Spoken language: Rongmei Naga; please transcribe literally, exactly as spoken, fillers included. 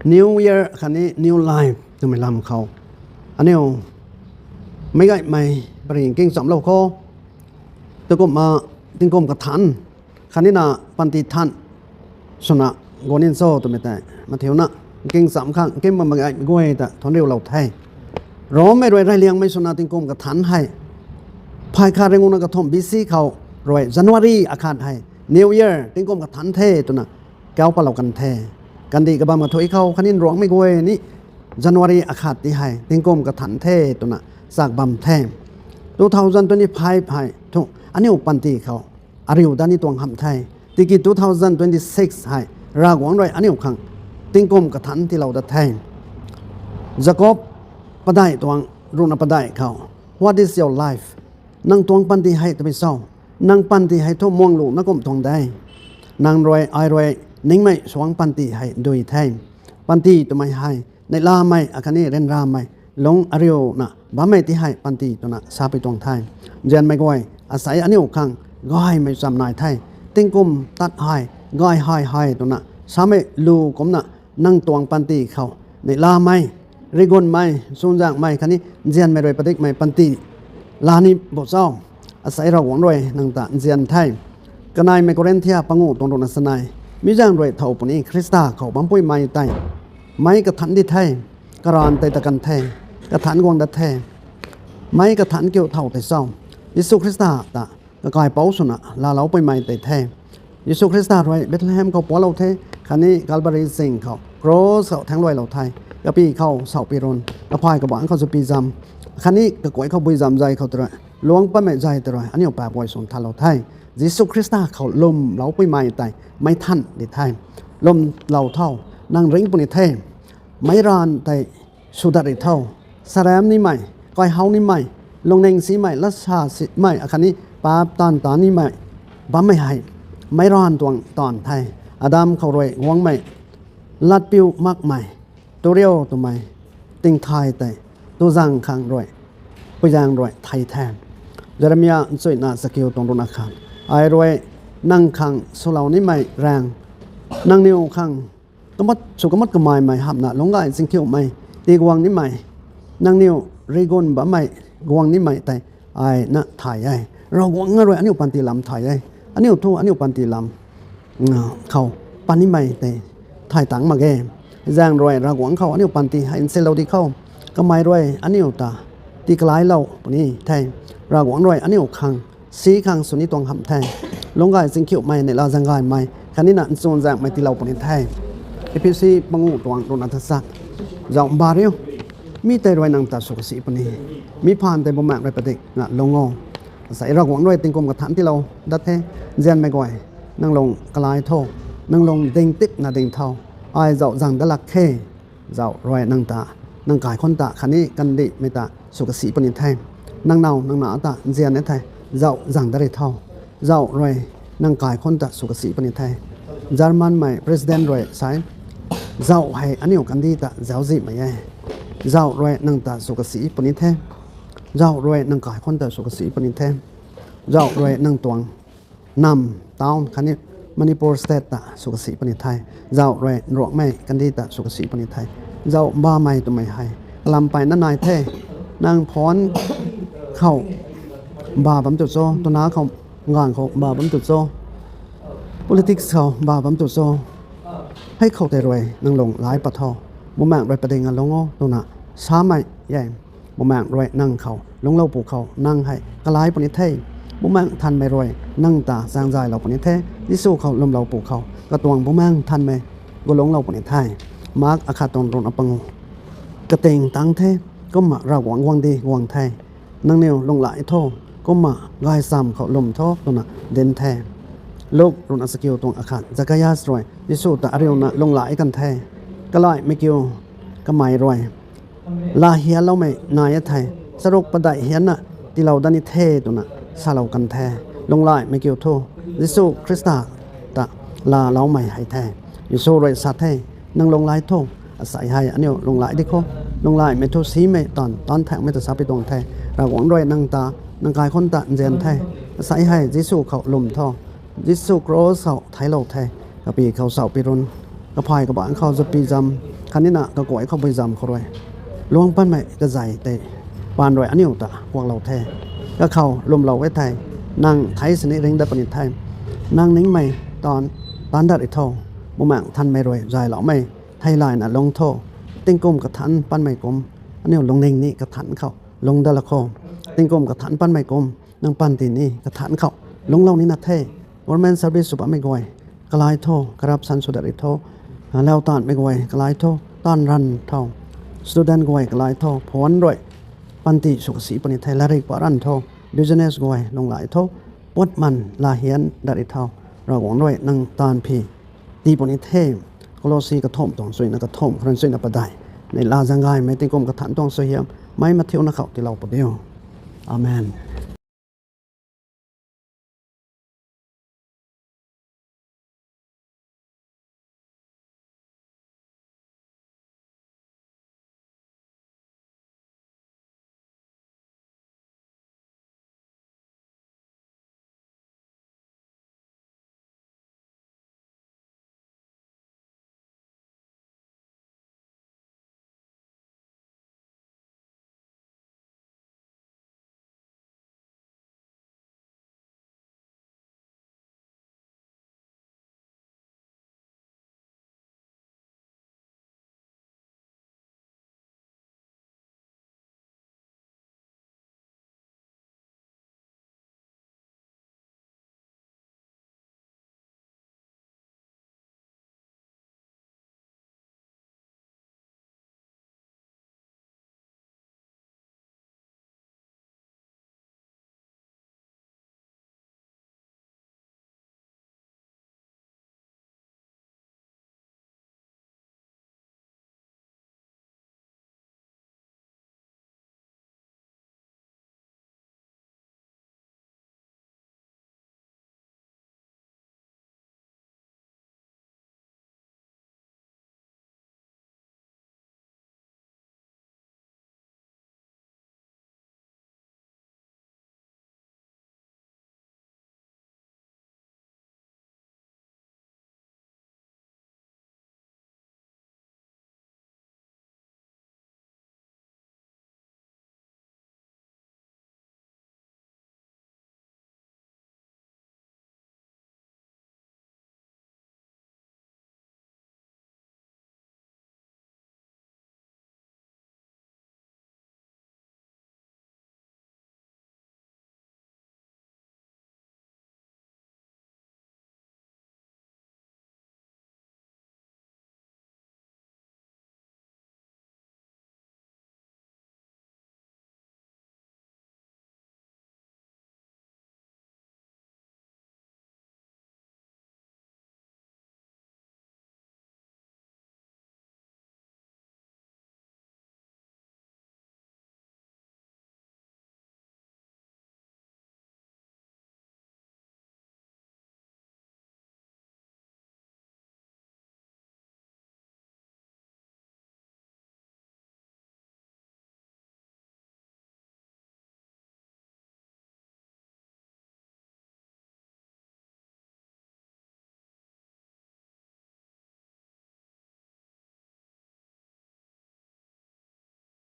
New Year khatni New Life twmei lam khou aniu meic gaymei pary kingchamlou khou, tukumna tingkum kathanc khatni na panty thanc swna guang nin cho twmei tei mathiuna kingcham khang king bam meic gaymei guay ta thuanc riulou the. Rommei rui reyliangmei swna tingkum kathanc hei phay khat ringuna kathumh B C khou rui January akhat hei New Year, tingkum kathanc the twna kau patlou kan the. Kandih kabam kathuic khou khatni Nruangmei guay ni January akhat ti hei tingkum kathanc the twna chak bam the. Two thousand twenty-five hei thu aniu panty khou ariu dat ni tuang hamh the. Tiki two thousand twenty-six hei Ravguangc rui aniu khang tingkum kathanc tiilou dat the. Jakob padeih tuang ruhna padeih khou, What is your life? Nang tuang panty hei tabui cho? Nang panty hei thu muang lu na kumh tuang de. Nang rui ai rui ningmei suang panty hei dui the. Panty twmei hei neihlamei akhatni ryanramei, lung ariuna bammei ti hei panty twna sapui tuang the. Nzianmei guay, asei aniu khang gaymei cham nai the. Tingkum tat hei gay hei hei twna samei lu kumcna nang tuang panty khou neihlamei, rigunmei, chuzaenghmei khatni nzianmei rui padikmei panty laa ni bo cho? Asei Ravguangc rui nang ta nzian the. Kaneimei Korinthia panguh tuang ruhna chanei, mi zaeng rui thow puni Khrista khou bampui mei tei meic kathanc di the, karanv tei ta kan the, kathanc guang dat the. Meic kathanc kiu thow tei cho? Jisu Khrista ta kakaipouc swna laalou puimei tei the. Jisu Khrista rui Bethlehem khou puaclou the, khatni Calvary ching khou cross khou thaengluailou the. Kapy khou saupi run, kaphay kabangc khou zupi zam, khatni kakuay khou bui zam zay khou tei rui, luang patmei zay tei rui aniu paap guay swn thalou the. Jisu Khrista khou lwmlou puimei tei meic thanc di the. Lwmlou tho, nang ringc puni the. Meic ranv tei sw dat ri tho. Saram nimei, kaihau nimei, lungning simei, latsa simei akhatni paap taanv ta nimei bammei hei meic ranv tuang taanv the. Adam khou rui guangmei latpiu makmei, tu riu twmei tingthay tei tuzaeng khang rui, puizaeng rui thei the. Jeremia nchuina chakiu tuang ruhna khat, ai rui nang khang swlou nimei raeng, nangniw khang kamat sw kamat kameimei hamhna lungc gay zingkhiumei, tiguang nimei, nangniw rigun bammei guang nimei tei ai na thay e. Ravguangc rui aniu panty lam thay e. Aniu thu aniu panty lam khou pan nimei tei thay tangc mak ge. Zaeng rui Ravguangc khou aniu panty hei nsilou di khou, kamei rui aniu ta tii kalailou puni the. Ravguangc rui aniu khang si khang sw ni tuang hamh the. Lungc gay zingkhiumei, neihla zaeng gaymei khatni na nchun zaenghmei tiilou puni the. Ephesi panguh tuang ruhna tachat, zauc mba riu, mi tei rui nang ta sw kasi puni. Mi phaan tei Bumaengh rui padikna lungc o. Asei Ravguangc rui tingkum kathanc tiilou dat the. Nzianmei guay, nang lung kalai tho, nang lung ding tipna ding tho. Ai zauc zang dat lak khe. Zauc rui nang ta, nang kaikhunc ta khatni kandihmei ta sw kasi puni the. Nang now nang na ta nzian e the. Zauc zang dat ri tho. Zauc rui nang kaikhunc ta sw kasi puni the. Germanmei president rui sa e, zauc hei aniu kandih ta zauczihmei e. Zauc rui nang ta sw kasi puni the. Zauc rui nang kaikhunc ta sw kasi puni the. Zauc rui nang tuang nam, town khatni Manipur state ta sw kasi puni the. Zauc rui Nruangmei kandih ta sw kasi puni the. Zauc mbamei twmei hei kalam mpeyna nai the. Nang phone khou mba bam tu cho, twna khou, gaanv khou mba bam tu cho, politics khou mba bam tu cho, hei khou tei rui nang lung lai pat tho. Bumaengh rui padikna lungc o twna samei e. Bumaengh rui nang khou lungclou pwkhou nang hei kalai puni the. Bumaengh Nthanmei rui nang ta zaengzaylou puni the. Jisu khou lwmlou pwkhou katuang Bumaengh Nthanmei gulungclou puni the. Mark akhat tuang ruhna panguh, kating tang the, kumna Ravguangc guang di guang the. Nangniw lunghlaic tho, kumna gaychamv khou lwm tho twna dinc the. Luk ruhna chakiu tuang akhat, Zakias rui Jisu ta ariuna lunghlaic kan the. Kalaihmei kiu, kamei rui laa hianloumei nai e thei, charuk padeih hianna tiilou dat ni the twna salou kan the. Lunghlaihmei kiu thu Jisu Khrista ta laaloumei hei the. Jisu rui sa the, nang lunghlaic tho, asei hei aniu lunghlaic di khou. Lunghlaicmei thu simei taanv, taanv thaengmei ta sapui tuang the. Ravguangc rui nang ta, nang kaikhunc ta nzian the. Asei hei Jisu khou lwm tho. Jisu cross khou theiclou the. Kapy khou saupi run, kaphay kabangc khou zapi zam, khatnina kakuay khou bui zam khou rui luang panmei kazei tei paan rui aniu ta kuaklou the. Kakhou lwmlou e thei, nang thei sini ring dat puni the. Nang ningmei taanv, taanc dat ri tho. Bumaengh Nthanmei rui zayloumei theilayna lungc tho. Tingkum kathanc panmei kum, aniu lungning ni kathanc khou lungc dat la kho. Tingkum kathanc panmei kum, nang panty ni kathanc khou lungclou nina the. Government service sw bammei guay kalai tho, corruption sw dat ri tho. Lau taanvmei guay kalai tho, taanv ranv tho. Student guay kalai tho, phone rui panty sw kasi puni the, latrik pa ranv tho. Business guay lunghlaic tho, puatman lahian dat ri tho. Ravguangc rui nang taanv phi tii puni the. Kolosi kathumh tuang suina kathumh khou rui suina padeih, nei laa zaeng gaymei tingkum kathanc tuang suaihiam meic mathiuna khou tiilou pu diu. Amen.